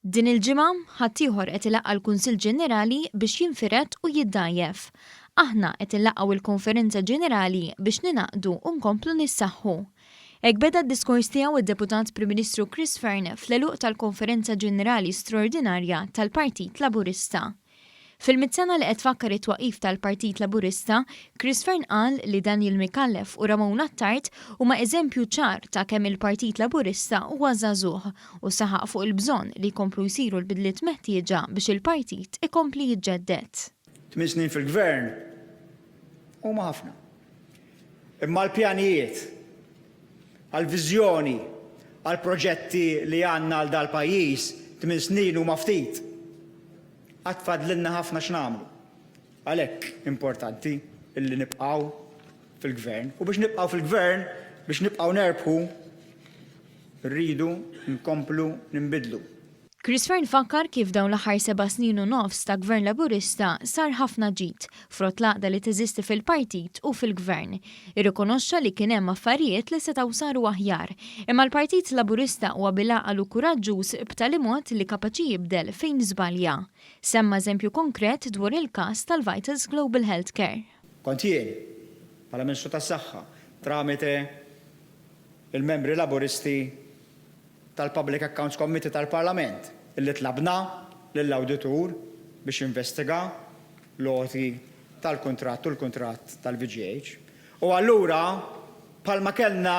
Din il-ġimgħa, ħaddieħor qed ilaqqa' l-Kunsill Ġenerali biex jinfired u jiddgħajjef. Aħna qed inlaqqgħu il-Konferenza Ġenerali biex ningħaqdu u nkomplu nissaħħu. Hekk beda d-diskors tiegħu d-Deputat Prim Ministru Chris Fearne fl-għeluq tal-Konferenza Ġenerali Straordinarja tal-Partit Laburista. Fil-mitt sena li qed tfakkar it-twaqqif tal-Partit Laburista, Chris Fearne qal li Daniel Micallef u Ramon Attard huma eżempju ċar ta' kemm il-Partit Laburista huwa żagħżugħ u saħaq fuq il-bżonn li jkomplu jsiru l-bidliet meħtieġa biex il-partit ikompli jiġġedded. 8 snin fil-Gvern huma ħafna. Imma l-pjanijiet, għall-viżjoni, għall-proġetti li għandna għal dal-pajjiż, 8 snin huma ftit. Għad fadlilna ħafna x'nagħmlu. Għalhekk importanti illi nibqgħu fil-Gvern. U biex nibqgħu fil-Gvern, biex nibqgħu nerbħu, rridu nkomplu ninbidlu. Chris Fearne fakkar kif dawn l-aħħar 7 snin u nofs ta' Gvern Laburista sar ħafna ġid frott l-għaqda li teżisti fil-partit u fil-gvern. Irrikonoxxa li kien hemm affarijiet li setgħu saru aħjar, imma l-Partit Laburista huwa bil-għaqal u kuraġġuż b'tali mod li kapaċi jibdel fejn żbalja. Semma eżempju konkret dwar il-każ tal-Vitals Global Healthcare. Kont jien, bħala Ministru tas-Saħħa, tramite il-membri Laburisti tal-Public Accounts Committee tal-Parlament, illi tlabna lill-awditur biex jinvestiga l-għoti tal-kuntratt u l-kuntratt tal-VGH. U allura, bħalma kellna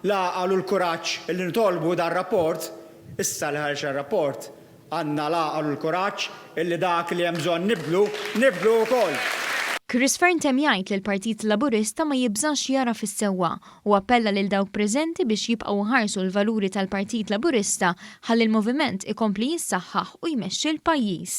l-għaqal u l-kuraġġ illi nitolbu dar-rapport, issa li ħareġ ir-rapport, għandna l-għaqal u l-kuraġġ illi dak li hemm bżonn nibdlu, nibdlu wkoll. Chris Fearne temm jgħid li l-Partit Laburista ma jibżax jara fis-sewwa u appella lil dawk preżenti biex jibqgħu jħarsu l-valuri tal-Partit Laburista ħalli l-moviment ikompli jissaħħaħ u jmexxi l-pajjiż.